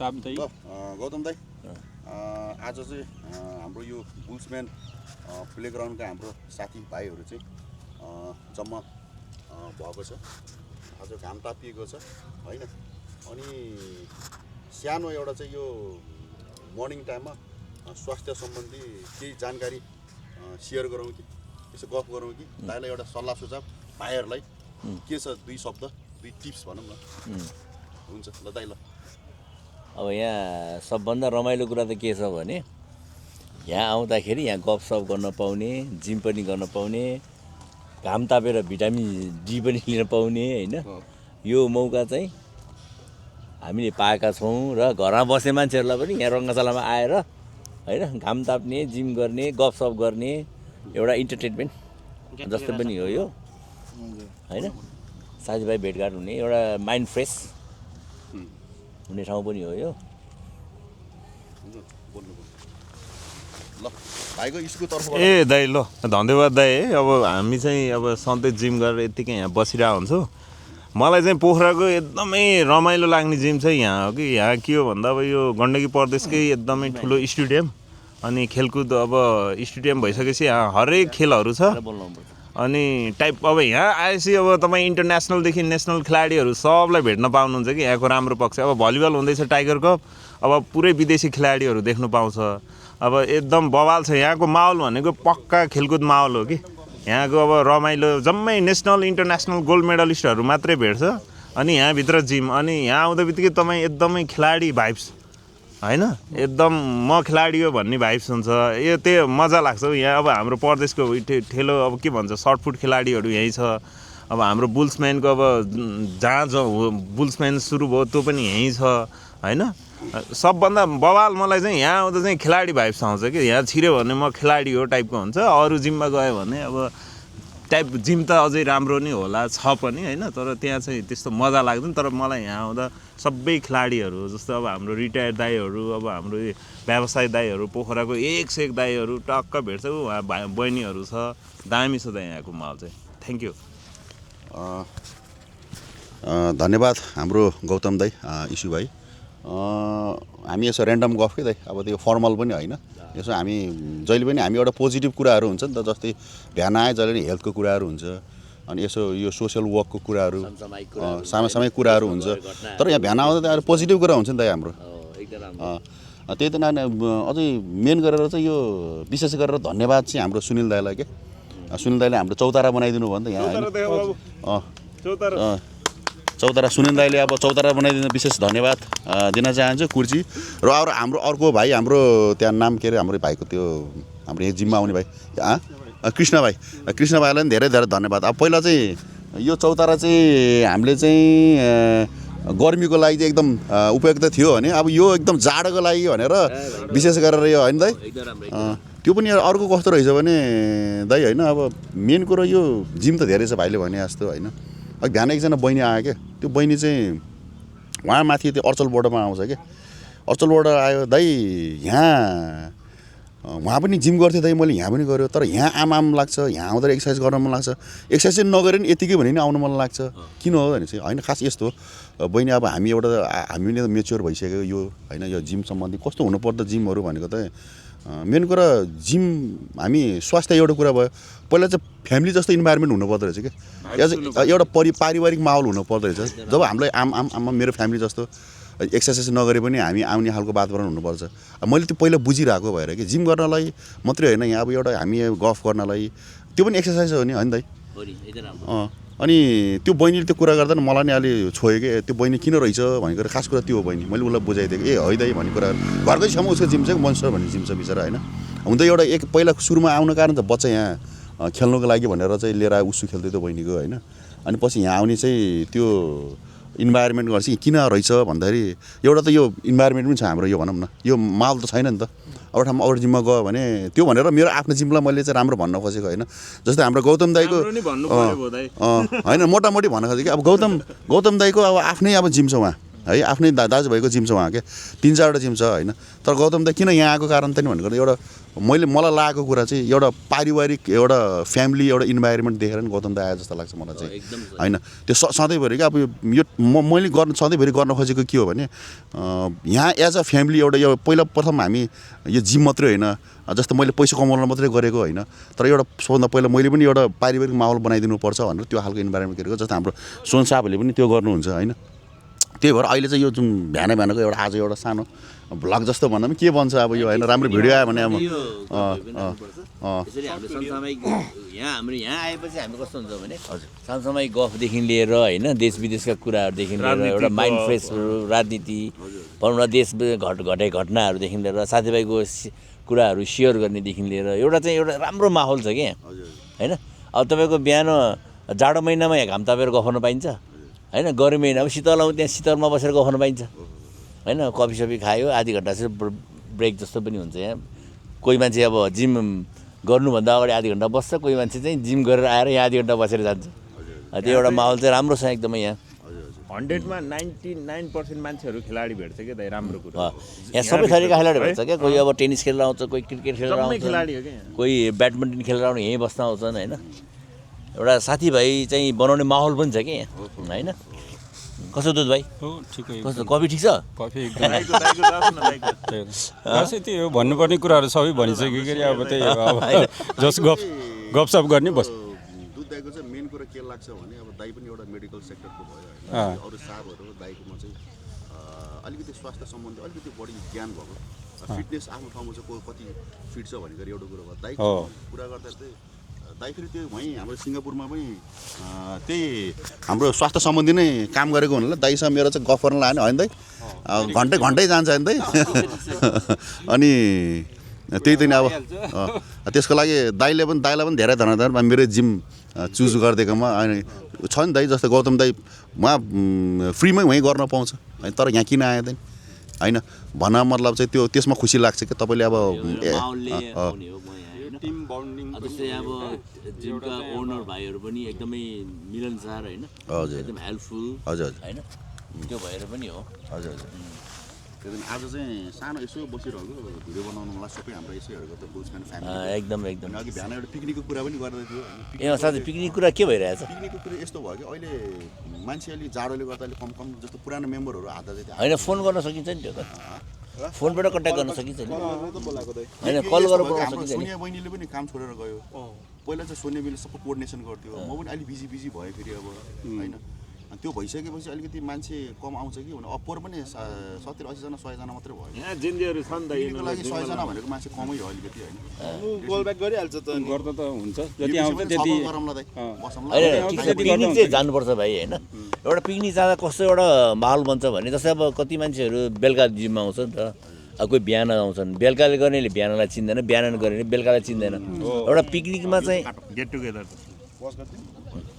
गौतम दाई आज चाहिँ हाम्रो यो बुल्सम्यान प्लेग्राउन्डका हाम्रो साथीभाइहरू चाहिँ जम्मा भएको छ। आज घाम तापिएको छ हैन। अनि सानो एउटा चाहिँ यो मर्निङ टाइममा स्वास्थ्य सम्बन्धी केही जानकारी सेयर गरौँ कि यसो गफ गरौँ कि दाइलाई एउटा सल्लाह सुझाव भाइहरूलाई के छ, दुई शब्द दुई टिप्स भनौँ न। हुन्छ ल दाइ ल। अब यहाँ सबभन्दा रमाइलो कुरा त के छ भने यहाँ आउँदाखेरि यहाँ गफसफ गर्न पाउने, जिम पनि गर्न पाउने, घाम तापेर भिटामिन डी पनि लिन पाउने हैन। यो मौका चाहिँ हामीले पाएका छौँ र घरमा बस्ने मान्छेहरूलाई पनि यहाँ रङ्गशालामा आएर हैन घाम ताप्ने, जिम गर्ने, गफसफ गर्ने एउटा इन्टरटेनमेन्ट जस्तो पनि हो यो हैन। साथीभाइ भेटघाट हुने एउटा माइन्ड फ्रेस हुने ठाउँ पनि हो यो। ए दाइ ल धन्यवाद दाइ। अब हामी चाहिँ अब सधैँ जिम गरेर यत्तिकै यहाँ बसिरहेको हुन्छु। मलाई चाहिँ पोखराको एकदमै रमाइलो लाग्ने जिम चाहिँ यहाँ हो कि यहाँ के हो भन्दा अब यो गण्डकी प्रदेशकै एकदमै ठुलो स्टेडियम अनि खेलकुद अब स्टेडियम भइसकेपछि यहाँ हरेक खेलहरू छ। अनि टाइप अब यहाँ आएपछि अब तपाईँ इन्टरनेसनलदेखि नेसनल खेलाडीहरू सबलाई भेट्न पाउनुहुन्छ कि यहाँको राम्रो पक्ष। अब भलिबल हुँदैछ टाइगर कप, अब पुरै विदेशी खेलाडीहरू देख्नु पाउँछ। अब एकदम बवाल छ यहाँको माहौल भनेको, पक्का खेलकुद माहौल हो कि यहाँको। अब रमाइलो जम्मै नेसनल इन्टरनेसनल गोल्ड मेडलिस्टहरू मात्रै भेट्छ। अनि यहाँभित्र जिम, अनि यहाँ आउँदा बित्तिकै तपाईँ एकदमै खेलाडी भाइब्स हैन, एकदम म खेलाडी हो भन्ने भाइब्स हुन्छ। यो त्यो मजा लाग्छ यहाँ। अब हाम्रो प्रदेशको ठेलो अब के भन्छ सर्टफुट खेलाडीहरू यहीँ छ। अब हाम्रो बुल्सम्यानको अब जहाँ बुल्सम्यान सुरु भयो त्यो पनि यहीँ छ हैन। सबभन्दा बवाल मलाई चाहिँ यहाँ आउँदा चाहिँ खेलाडी भाइब्स आउँछ कि यहाँ छिर्यो भने म खेलाडी हो टाइपको हुन्छ। अरू जिममा गयो भने अब टाइप जिम त अझै राम्रो नै होला छ पनि हैन, तर त्यहाँ चाहिँ त्यस्तो मजा लाग्दैन। तर मलाई यहाँ आउँदा सबै खेलाडीहरू जस्तो अब हाम्रो रिटायर्ड दाइहरू, अब हाम्रो व्यवसाय दाइहरू, पोखराको एक से एक दाइहरू टक्क भेट्छ। उहाँ बहिनीहरू छ, दामी छ त यहाँको माहौल चाहिँ। Thank you. धन्यवाद हाम्रो गौतम दाई, इस्यु भाइ। हामी यसो ऱ्यान्डम गफ के दाइ, अब त्यो फर्मल पनि होइन। यसो हामी जहिले पनि हामी एउटा पोजिटिभ कुराहरू हुन्छ नि त, जस्तै बिहान आए जहिले पनि हेल्थको कुराहरू हुन्छ, अनि यसो यो सोसियल वर्कको कुराहरू, समसामयिक कुराहरू हुन्छ। तर यहाँ बिहान आउँदा त पोजिटिभ कुरा हुन्छ नि त हाम्रो। त्यही त अझै मेन गरेर चाहिँ यो विशेष गरेर धन्यवाद चाहिँ हाम्रो सुनिल दाईलाई के। सुनिल दाईले हाम्रो चौतारा बनाइदिनु भयो नि त यहाँ। चौतारा सुनिल दाईले अब चौतारा बनाइदिनु विशेष धन्यवाद दिन चाहन्छु। कुर्सी र हाम्रो अर्को भाइ, हाम्रो त्यहाँ नाम के अरे हाम्रो भाइको त्यो हाम्रो यहाँ जिममा आउने भाइ कृष्ण भाइ, कृष्ण भाइलाई पनि धेरै धेरै धन्यवाद। अब पहिला चाहिँ यो चौतारा चाहिँ हामीले चाहिँ गर्मीको लागि चाहिँ एकदम उपयुक्त थियो भने अब यो एकदम जाडोको लागि भनेर विशेष गरेर यो होइन दाइ। त्यो पनि अर्को कस्तो रहेछ भने दाइ होइन, अब मेन कुरो यो जिम त धेरै छ भाइले भने जस्तो होइन। अघि बिहान एकजना बहिनी आयो क्या, त्यो बहिनी चाहिँ उहाँ माथि त्यो अर्चल बोर्डरमा आउँछ क्या। अर्चल बोर्ड आयो दाइ यहाँ उहाँ पनि जिम गर्थ्यो दाइ, मैले यहाँ पनि गऱ्यो, तर यहाँ आम लाग्छ, यहाँ आउँदा एक्सर्साइज गर्न मन लाग्छ। एक्सर्साइज चाहिँ नगरे पनि यतिकै भने नि आउनु मन लाग्छ, किन हो भने चाहिँ होइन खास यस्तो हो बहिनी। अब हामी एउटा हामीले त मेच्योर भइसक्यो यो होइन, यो जिम सम्बन्धी कस्तो हुनुपर्छ जिमहरू भनेको त मेन कुरा जिम हामी स्वास्थ्य एउटा कुरा भयो। पहिला चाहिँ फ्यामिली जस्तो इन्भाइरोमेन्ट हुनुपर्दो रहेछ क्या, एउटा पारिवारिक माहौल हुनुपर्दो रहेछ। जब हामीलाई आमा मेरो फ्यामिली जस्तो एक्सर्साइज नगरे पनि हामी आउने खालको वातावरण हुनुपर्छ। मैले त्यो पहिला बुझिरहेको भएर कि जिम गर्नलाई मात्रै होइन, यहाँ अब एउटा हामी गफ गर्नलाई त्यो पनि एक्सर्साइज हो नि होइन दाइ। अनि त्यो बहिनीले त्यो कुरा गर्दा मलाई नि अलि छोयो कि त्यो बहिनी किन रहेछ भनेको खास कुरा त्यो हो बहिनी। मैले उसलाई बुझाइदिएँ कि है दाइ भन्ने कुरा, घरकै छेउमा उसको जिम चाहिँ मन्स्टर भन्ने जिम छ बिचरा होइन। हुन त एउटा पहिला सुरुमा आउनु कारण त बच्चा यहाँ खेल्नुको लागि भनेर चाहिँ लिएर उसु खेल्थ्यो त्यो बहिनीको होइन। अनि पछि यहाँ आउने चाहिँ त्यो इन्भाइरोमेन्ट गर्छ किन रहेछ भन्दाखेरि एउटा त यो इन्भाइरोमेन्ट पनि छ हाम्रो, यो भनौँ न यो माहौल त छैन नि त। अरू ठाउँमा अरू जिममा गयो भने त्यो भनेर मेरो आफ्नो जिमलाई मैले चाहिँ राम्रो भन्न खोजेको होइन। जस्तै हाम्रो गौतम दाईको होइन मोटामोटी भन्न खोजेको कि अब गौतम दाईको अब आफ्नै अब जिम छ, उहाँ है आफ्नै दाजुभाइको जिम छ उहाँ के 3-4वटा जिम छ होइन तर गौतम दाई किन यहाँ आएको कारण त नि भनेको एउटा मलाई लागेको कुरा चाहिँ एउटा पारिवारिक एउटा फ्यामिली एउटा इन्भाइरोमेन्ट देखेर नि गौतम दाई आयो जस्तो लाग्छ मलाई चाहिँ होइन त्यो सधैँभरि क्या अब यो मैले गर्न सधैँभरि गर्न खोजेको के हो भने यहाँ एज अ फ्यामिली एउटा यो पहिला प्रथम हामी यो जिम मात्रै होइन जस्तो मैले पैसा कमाउन मात्रै गरेको होइन तर एउटा सबभन्दा पहिला मैले पनि एउटा पारिवारिक माहौल बनाइदिनुपर्छ भनेर त्यो खालको इन्भाइरोमेन्ट गरेको जस्तो हाम्रो सोन साहबहरूले पनि त्यो गर्नुहुन्छ होइन त्यही भएर अहिले चाहिँ यो जुन बिहानको एउटा आज एउटा सानो भ्लग जस्तो भन्दा पनि के भन्छ अब यो होइन राम्रो भिडियो आयो भने अब यसरी हाम्रो समसामयिक यहाँ आएपछि हामी कस्तो हुन्छ भने समसामयिक गफदेखि लिएर होइन देश विदेशका कुराहरूदेखि लिएर एउटा माइन्ड फ्रेस राजनीति भनौँ न देश घटेका घटनाहरूदेखि लिएर साथीभाइको कुराहरू सेयर गर्नेदेखि लिएर एउटा राम्रो माहौल छ क्या होइन अब तपाईँको बिहान जाडो महिनामा यहाँ घाम तापेर गफ गर्न पाइन्छ होइन गर्मी महिनामा शीतल आउँ त्यहाँ शीतलमा बसेर गफ गर्न पाइन्छ होइन कफी सफी खायो आधी घन्टा चाहिँ ब्रेक जस्तो पनि हुन्छ यहाँ कोही मान्छे अब जिम गर्नुभन्दा अगाडि आधी घन्टा बस्छ कोही मान्छे चाहिँ जिम गरेर आएर यहाँ आधी घन्टा बसेर जान्छ त्यो एउटा माहौल चाहिँ राम्रो छ एकदमै यहाँ 100मा 99% मान्छेहरू खेलाडी भेट्छ क्या दाइ राम्रो कुरा यहाँ सबै थरीका खेलाडी भेट्छ क्या कोही अब टेनिस खेलेर आउँछ कोही क्रिकेट खेलेर आउँछ खेलाडी हो क्या कोही ब्याडमिन्टन खेलेर आउने यहीँ बस्न आउँछन् होइन एउटा साथीभाइ चाहिँ बनाउने माहौल पनि छ कि यहाँ होइन कस्तो दुध भाइ हो ठिकै कस्तो कफी ठिक छ कफी एकदम खासै त्यो भन्नुपर्ने कुराहरू सबै भनिसक्यो के अब त्यही अब जस गफसफ गर्ने बस दुध दाईको चाहिँ मेन कुरा के लाग्छ भने अब दाई पनि एउटा मेडिकल सेक्टरको भयो होइन अरू साहबहरू दाईकोमा चाहिँ अलिकति स्वास्थ्य सम्बन्धी अलिकति बढी ज्ञान भएको फिटनेस आफ्नो ठाउँमा चाहिँ कति फिट छ भन्ने गरी एउटा कुरो भयो दाईको कुरा गर्दा चाहिँ दाइ फेरि त्यो वहीँ हाम्रो सिङ्गापुरमा पनि त्यही हाम्रो स्वास्थ्य सम्बन्धी नै काम गरेको हुनाले दाइसँग मेरो चाहिँ गफ गर्न लाग्यो होइन दाइ घन्टै जान्छ होइन दाइ अनि त्यही त नि अब त्यसको लागि दाइलाई पनि धेरै धन्यवाद मेरो जिम चुज गरिदिएकोमा अनि छ नि दाइ जस्तो गौतम दाइ उहाँ फ्रीमै वहीँ गर्न पाउँछ होइन तर यहाँ किन आयो त होइन भन्न मतलब चाहिँ त्यो त्यसमा खुसी लाग्छ कि तपाईँले अब टिम बन्डिङ जस्तै अब जिमका ओनर भाइहरू पनि एकदमै मिलनसार होइन एकदम हेल्पफुल हजुर होइन त्यो भएर पनि हो हजुर त्यही आज चाहिँ सानो यसो बसिरहेको भिडियो बनाउनु मलाई सबै हाम्रो यसो हेरेको त बुझ्न फ्यामिली एकदम अघि बिहान एउटा पिकनिकको कुरा पनि गर्दै थियो ए साथी पिकनिक कुरा के भइरहेछ पिकनिकको कुरा यस्तो भयो कि अहिले मान्छे अलि जाडोले गर्दा अलि कम जस्तो पुरानो मेम्बरहरू आधा चाहिँ होइन फोन गर्न सकिन्छ नि त्यो त फोनबाट कन्ट्याक्ट गर्न सकिन्छ नि होइन कल गरेर बोलाउन सकिन्छ नि सोनिया बहिनीले पनि काम छोडेर गयो पहिला चाहिँ सोनिया बहिनीले सबै कोअर्डिनेसन गर्थ्यो म पनि अलिक बिजी भयो फेरि अब होइन अनि त्यो भइसकेपछि अलिकति मान्छे कम आउँछ कि भने अप्पर पनि 70-80 जना 100 जना मात्रै भयो यहाँ जिन्जीहरू छन् त यिनीको लागि 100 जना भनेको मान्छे कमै हो अलिकति होइन कल ब्याक गरिहाल्छ त गर्दा त हुन्छ जति आउँछ त्यति पिकनिक चाहिँ जानुपर्छ भाइ होइन एउटा पिकनिक जाँदा कस्तो एउटा माहौल बन्छ भने जस्तै अब कति मान्छेहरू बेलुका जिममा आउँछ नि त अब कोही बिहान आउँछन् बेलुकाले गर्नेले बिहानलाई चिन्दैन बिहान गर्ने बेलुकालाई चिन्दैन एउटा पिकनिकमा चाहिँ गेट टुगेदर